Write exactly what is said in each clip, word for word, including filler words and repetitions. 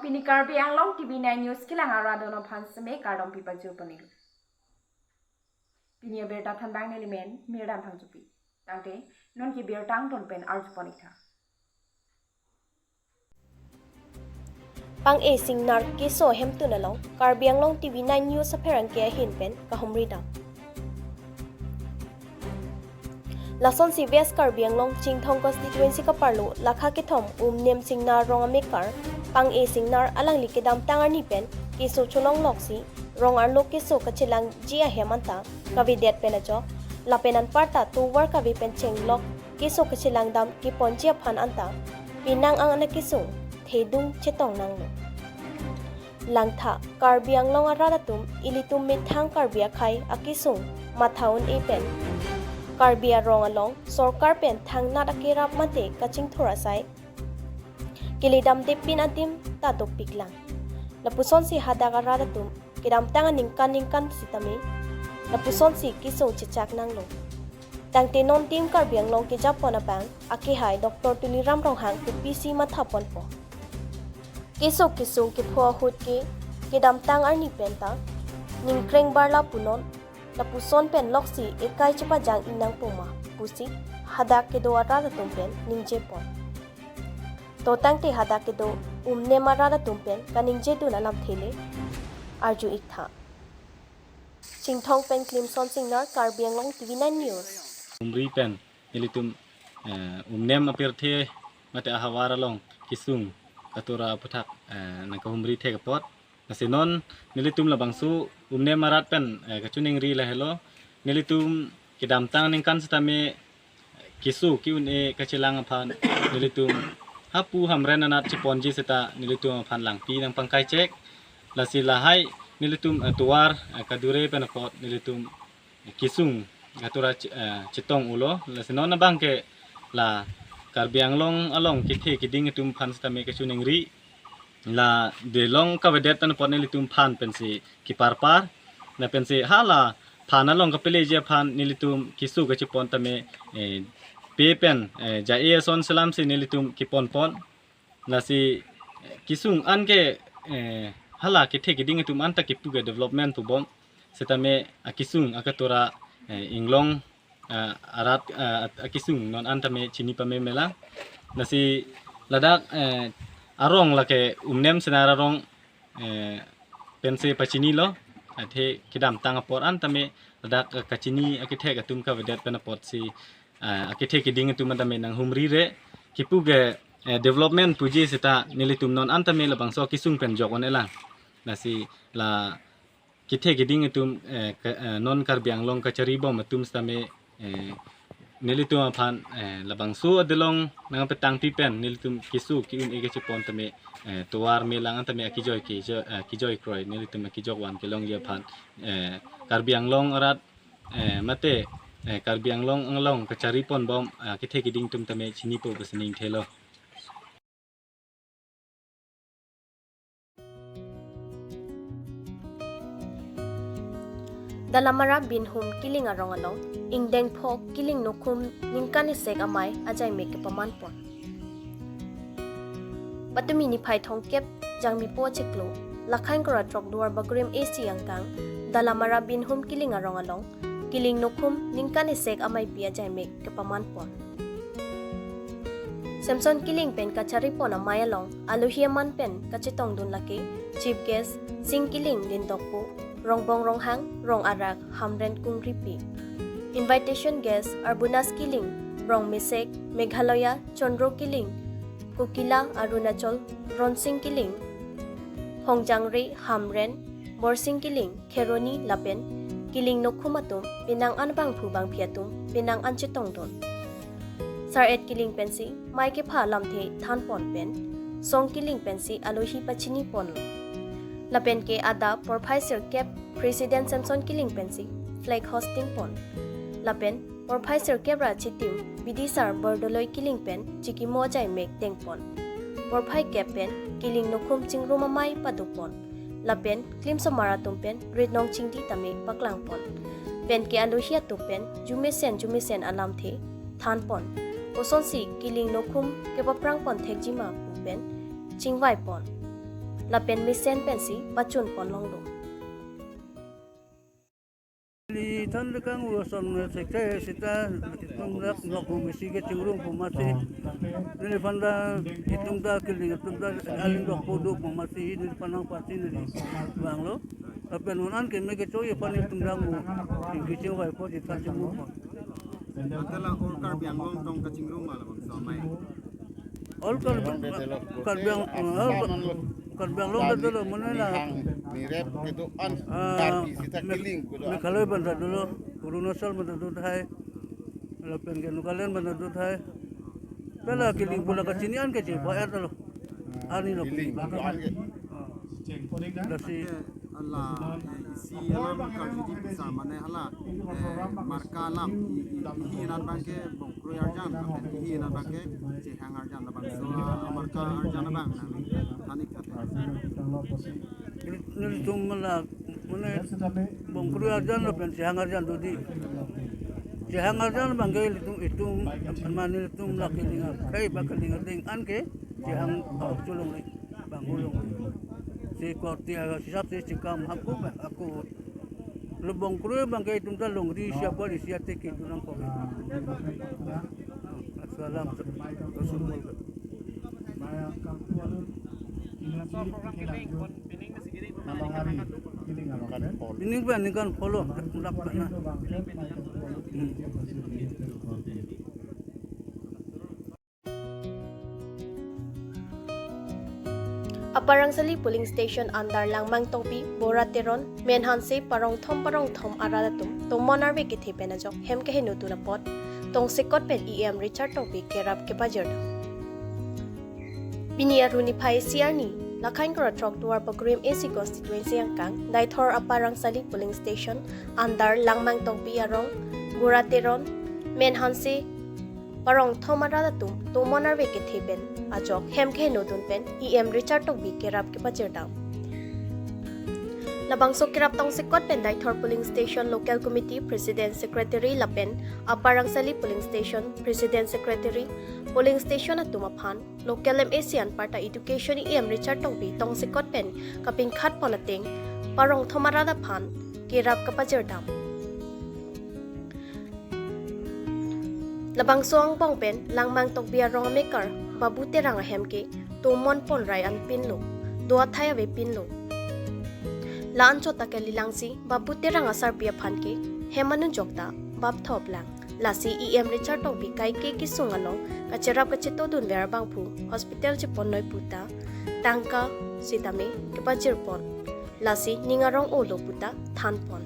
Pini Karbi Anglong T V nine News kelang arat atum aphan seme kardom pipajir ponlo. Pini abirta thanbang nelimen Mirdan Phangchopi. Tangte non kebirta angton pen arjupon-iktha. Pang-e singnar keso ahemtun along Karbi Anglong T V nine News apherangke ahin pen kahumridam. Lasonsi West Karbi Anglong Chinthong constituency kaparlo lakha kethom Umnem Singnar rong amekar Pang-e Singnar alangli kedamtang arni pen keso cholongloksi rong arlo keso kachelangji ahem anta kavedet pen ajok, lapen anparta tovar kave pen chenglok keso kachelangdam keponji aphan anta penang an akesung thedung chetong nanglo. Langtha, Karbi Anglong arat atum ilitum methang Karbi akhei akesung matha un-e pen Karbi arong along sorkar pen thangnat akerap mate kachingthur asai keledamde pin adim ta dopiklang. Lapusonsi hadak arat atum kedamtang aningkan ningkan sitame lapusonsi kesung chechak nanglo. Tangte non Team Karbi Anglong kejapon abang akehai Doctor Tuliram Ronghang kopisi mathaponpo. Keso kesung kepho ahut ke kedamtang arni penta ningkreng barla punon, lapuson pen loksi ekai chepajang-i nangpo ma pusi hadak kedo arat atum pen ningjepon. To tangte hadak kedo Umnem arat atum pen kaningjedun alamthe le arju-iktha. Chinthong pen Klimson Singnar, Karbi Anglong T V nine News. Humri pen nelitum, eh, Umnem apirthe mate ahavar along kesung katura aphuthak, eh, nangkahumri thek apot. Lasi non nelitum labangso Umnem arat pen, eh, kachiningri lahelo. Nelitum kedamtang aningkan sitame keso ke-un-e kachelang aphan nelitum hapu Hamren anat cheponji seta nelitum aphan langpi nangpangkai chek. Lasi lahai nelitum, eh, tovar, eh, kadure pen apot nelitum kesung katura che-, eh, chetong-olo. Lasi non abang ke la Karbi Anglong along kethe keding atum aphan sitame kachiningri, la delong kavedet pen apot nelitum aphan pensi keparpar. Lapensi hala phan along kapeleji aphan nelitum keso kachepon tame, eh, pe pen, eh, ja-e ason selamsi nelitum keponpon. Lasi, eh, kesung an ke, eh, hala kethe keding atum anta kepu ke development pubom. Sitame akesung akatura, eh, inglong, eh, arat, eh, akesung non anta me chini pame melang. Lasi ladak, eh, arong lake Umnem Singnar arong, eh, pensi pachinilo. Athe kedamtang apor anta me ladak, eh, kachini akethek atum kavedet pen apotsi, eh, akethe keding atum anta me nanghumri re. Kepu ke, eh, development puji seta nelitum non anta me labangso kesung pen jok-un-elang. Lasi la kethe keding atum, eh, ke, eh, non Karbi Anglong kacharibom atum sitame, eh, nelitum aphan, eh, labangso adelong nangpetangpi pen nelitum keso ke-un-e kachepon tame, eh, tovar melang an tame akejoi ke jo, eh, kejoi kroi nelitum akejok van kelongji aphan, eh, Karbi Anglong arat, eh, mate, eh, Karbi Anglong along kachariponbom, eh, kethe keding atum tame chinipo pusi ningthelo. Dalamara Binhum Kiling arong along, ingdeng pho Kiling Nokhum ningkan isek amei ajaimek kepamanpon. Patumi niphai thomkep Jangmipo chiklo, lakhai ingkoi ra throk Duar Bagurim A C angkang, Dalamara Binhum Kiling arong along, Kiling Nokhum ningkan isek ameipi ajaimek kepamanpon. Semson Kiling pen kacharipon amei along alohi aman pen kachetongdun lake Chief Guest Sing Kiling Lindokpo, Rongbong Ronghang, Rong Arak Hamren Kungripi. Invitation Guest Arbunas Kiling, Rong Mesek, Meghalaya, Chondro Kiling, Kokila, Arunachal, Ronsing Kiling, Hongjangre, Hamren, Borsing Kiling, Kheroni lapen Kiling Nokhum atum penang an bangphu bangphi atum penang an chetongdun. Sar-et Kiling pensi mei kepha lamthe thanpon pen, Song Kiling pensi alohi pachiniponlo. Lapen ke adap porphai sirkep President Semson Kiling pensi flag hoisting pon. Lapen porphai sirkep ra chitim bidisar Bordoloi Kiling pen chikimo ajaimek dengpon. Porphai kep pen Kiling Nokhum chingrum amei padopon. Lapen klimsomar atum pen ritnong chingdi tame paklangpon. Pen ke alohi atum pen jumesen jumesen alamthe thanpon. Kosonsi Kiling Nokhum kepaprangpon thekjima pu pen chingvaipon. lapen mesen pensi pachun pon longlo. Neli than lekang uason sekthe sita itum dak nok bumisi kechingrum pu masi. Neliphan ta itum ta kiling atum ta aling dok podo pu masi neliphan nangpasi neli vanglo. Lapen unan ke me kecho ye pan itum dang mu. Tingki chingvai po di than chingrum po. Ante la all Karbi Anglong tong kachingrum ma labangso amei? All Karbi, Karbi Ang-, all Karbi Anglong ta dolo, mane la, Nihang, nirep kedo-an, ah, Karbi sita Me-, kiling kedo-an. Meghalaya banta dolo, Arunachal banta do thai, lapen ke Nagaland banta do thai. Pela kiling pu la kachini an ke che, ba et lo. Ani lo. Kiling kedo-an ke. Lasi. Ante la, eh, isi alam karjuji pisa mane hala, eh, marka alam, i, i, ihi anat abang ke bongkrui arjan, lapen ihi anat abang ke chehang arjan, labangso, ah, marka arjan abang nang thanik thate. Nelitum la, mane bongkrui arjan lapen chehang arjan do di. Chehang arjan abang ke itum, itum, mane itum la kiling, kai ba kiling ding an ke chehang, ah, cholong le. Bang hulong. Si korte aga hisap si chingkam hako ba, hako. Lo bongkrui abang ke itum ta longri siapa di sia teke itum nangkok. Assalam. Rasul. Pining ba ningkan follow, dak na. Hmm. Upper Rangsali polling station under Langmang Tokbi, Bora Teron, Menhanse, Parong Thom, Parong Thom arat atum tomon arve kethe pen ajok hem keheno dun apot tongsekot pen E M Richard Tokbi kerap kepajir dam. Pini Aru niphai isi arni, Lakhain Kro Throk Duar Bagori M A C constituency angkang, Deithor Upper Rangsali polling station under Langmang Tokbi arong, Bora Teron, Menhanse, Parong Thom arat atum tomon arve kethe pen ajok hem keheno dun pen E M Richard Tokbi kerap kepajir dam. Labangso kerap tongsekot pen Deithor polling station local committee president secretary lapen Upper Rangsali polling station president secretary, polling station atum aphan local M A C anparta education E M Richard Tokbi tongsekot pen kapinkhat pon ateng Parong Thom arat aphan kerap kepajir dam. Labangso angbong pen Langmang Tokbi arong amekar Babu Terang ahem ke tomon pon rai an pinlo, do athai ave pinlo. La anchot ta kali langsi Babu Terang asarpi aphan ke hem anujok ta bap thop lang. Lasi E M Richard Tokbi kaike kesung along kacherap kacheto dunver abangphu hospital chepon noi puta tangka sitame kepajir pon. Lasi ning arong olo puta than pon.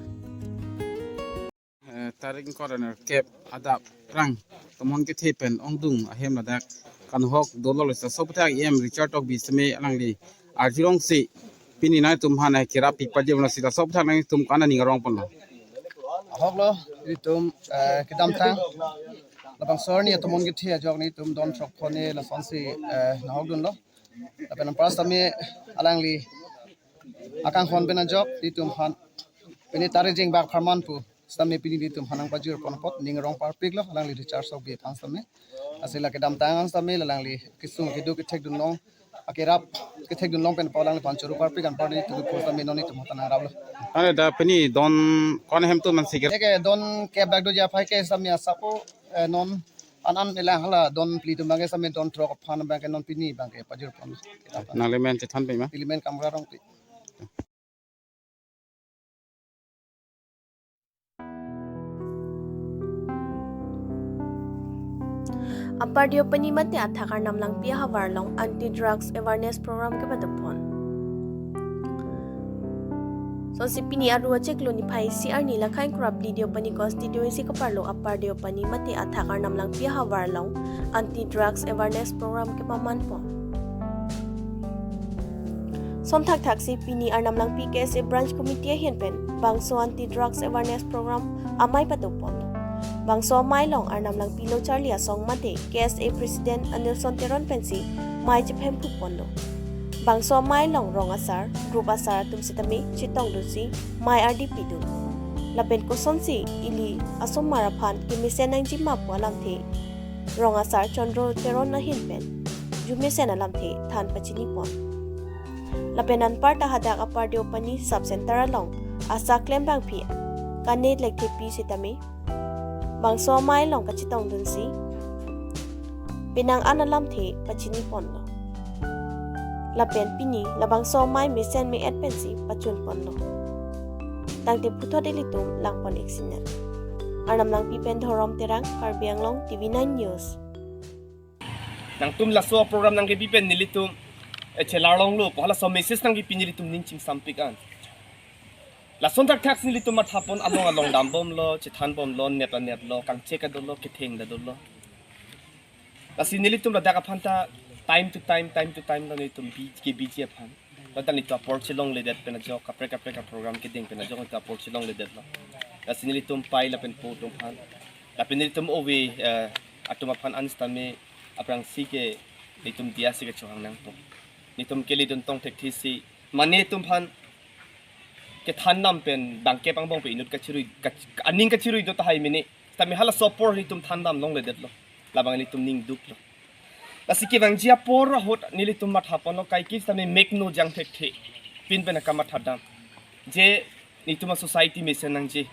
Eh, tarik ingkoi ra nerkep adap rang tomon kethe pen ongdung ahem ladak kanhok dolo le laso aputhak E M Richard Tokbi seme alangli arjulongsi pini nangtum aphan kerap pipajir lasi laso aputhak nangtum ko-an aning arong ponlo? Ahok lo, itum, eh, kedamtang labangso arni tomon kethe ajok netum don throk phone lasonsi, eh, nahok dunlo. Lapen anparta sitame alangli akanghon pen ajok netum aphan pini tarik jingbak pharman pu sitame pini netum aphan nangpajir pon apot ning arong parpiklo alangli Richard Tokbi aphan sitame. Lasi la kedamtang an sitame la alangli kesung kedo kethek dunlong, akerap kethek dunlong pen pa alangliphan choro parpik anpar netum aphan sitame non netum aphan nangraplo. Ane da pini don ko-an ahem atum man sikir? Eke don kep bak doji aphai ke sitame asap o, eh, non an an elang hala don phli atum abang ke sitame don throk aphan abang ke non pini abang ke pajir pon. Nangli men chethan pe ma? Neli men Kamra Rongpi. Upper Deopani mate athak Arnam Langpi ahavar along anti drugs awareness program kepadopon. Sonsi pini Aru achiklo niphai isi arni Lakhain Kro Abli Deopani constituency kaparlo Upper Deopani mate athak Arnam Langpi ahavar along anti drugs awareness program kepaman pon. Sonthak thaksi pini Arnam Langpi K S A Branch Committee ahin pen bangso anti drugs awareness program amei padopon. Bangso amei along Arnam Langpi lo charli asong mate K S A President Anilson Teron pensi mei chephem pu ponlo. Bangso amei along rong asar, group asar atum sitame chetong dunsi mei ardi pidun. Lapen kosonsi ili asomar aphan kemesen nangji ma pu alamthe rong asar Chandro Teron ahin pen jumesen alamthe than pachini pon. Lapen anparta hadak Upper Deopani Sub Center along ASHA klembangpi kane lekthepi sitame bangso amei along kachetongdunsi penang an alamthe pachiniponlo. Lapen pini labangso amei mesen me-et pensi pachunponlo. Tangte puthot ilitum langpon-ik sinang. Arnam Langpi pen Dhorom Terang, Karbi Anglong, T V nine News. Nangtum laso program nangkepi pen nelitum, eh, chelar longlo pu halaso message nangkepi nelitum ning chingsampik an. Lason thakthak si nelitum mathapon along along dambomlo, chethanbomlo, net anetlo, kangchek ta dolo, ketheng ta dolo. Lasi nelitum ladak aphanta time to time, time to time lo nelitum bi-, kebiji aphan. Ladak nelitum apor chelongledet pen ajok, kaprek kaprek a-program kedeng pen ajok nelitum apor chelongledetlo. Lasi nelitum pai lapen po atum aphan, lapen nelitum ove, eh, atum aphan an sitame aphrangsi ke nelitum diya si kechohang nangpo. Nelitum keleduntong thekthe si, mane atum aphan kethandam pen bangkep angbong pen inut kachirui, kach-, aning kachirui do tahai mene. Sitame halaso apor nelitum thandam longledetlo. Labang nelitum ning duklo. Lasi kevangji apor ahut nelitum mathaponlo kaike sitame mekno jang thekthe. Pin pen akam mathadam. Je nelitum a-society mesen nangji.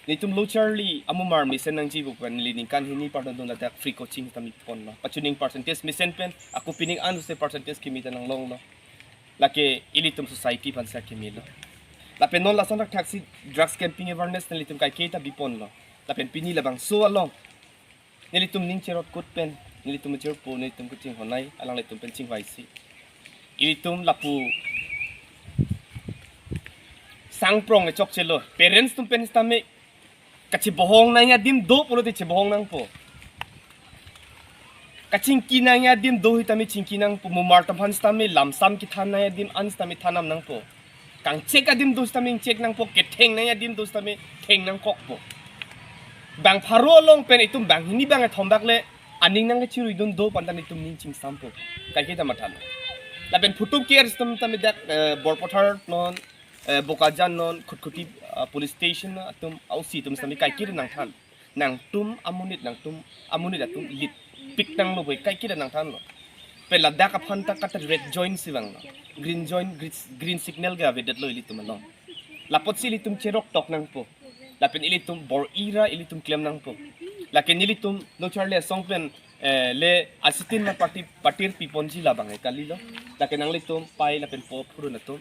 Nelitum lo charli amumar mesen nangji pu pen neli ningkan hini pardon dun ladak free coaching sitame ponlo. Pachuning percentage mesen pen ako pining an se percentage kimi ta nanglonglo. Lake ilitum society aphan sa kimilo. Lapen non lason thakthak si drugs campaign awareness nelitum kaike ta biponlo. Lapen pini labangso along nelitum ning cherot kut pen, nelitum chirpo, nelitum kachinghon-ai, alanglitum pen chingvaisi. Ilitum lapu sangprong e chokchelo. Parents atum pen sitame kachebohong nangji adim do pulote chebohong nangpo. Kachingki nangji adim do sitame chingki nangpo. Mumar atum aphan sitame lamsam kethan nangji adim an sitame thandam nangpo. Kangchek adim do sitame ingchek nangpo, ketheng nangji adim do sitame theng nangkokpo. Bang pharo along pen itum bang hini bang kethom bak le aning nangkachirui dun do pu anta nelitum ning chingsampo. Kaike ta matha lo. Lapen phutum ke-er sitame tame dak, eh, Borpathar non, eh, Bokajan non, Khatkhati, ah, police station atum, O C atum sitame kaike ta nangthan. Nangtum amonit, nangtum amonit atum lit pik nanglo boi, kaike ta nangthanlo. Pen ladak aphanta kata red joint si vanglo. Green joint, green, green signal ke avedetlo ilitum along. Lapotsi ilitum cherok tok nangpo. Lapen ilitum bor-ira ilitum klem nangpo. Lake nelitum lo charli asong pen, eh, le asitin ma party, party piponji labang e kalilo. Lake nanglitum pai lapen po phurun atum,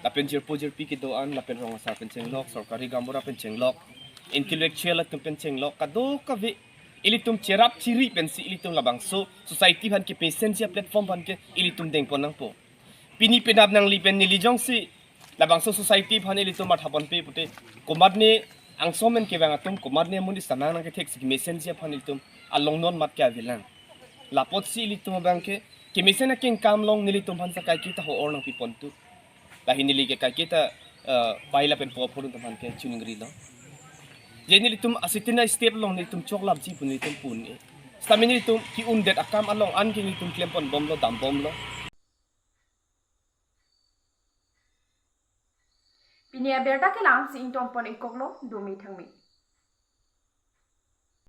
lapen jirpo jirpi kedo-an, lapen rong asar pen chenglok, sorkari gaonbura pen chenglok, intellectual atum pen chenglok, kadokave ilitum cherap chiri pensi ilitum labangso society aphan kemesenji a-platform aphan ke ilitum dengpon nangpo. Pini penap nangli pen neli jongsi labangso society aphan ilitum mathaponpe pute, komatne angsong pen kevang atum, komatne amonit samang nangkethek si kemesenji aphan ilitum along non mat ke avelang. Lapotsi ilitum abang ke kemesen akengkam along nelitum aphan sa kaike ta ho-or nangpipontu. Lahin neli ke kaike ta, eh, pai lapen po phurun atum aphan ke chiningrilo. Je nelitum asitin a-step along nelitum choklapji pu nelitum pu-un-e. Sitame nelitum ke-undet akam along an ke nelitum klemponbomlo, dambomlo. Pini abirta ke la-an si ingtonpon-ikkoklo, dome thangme.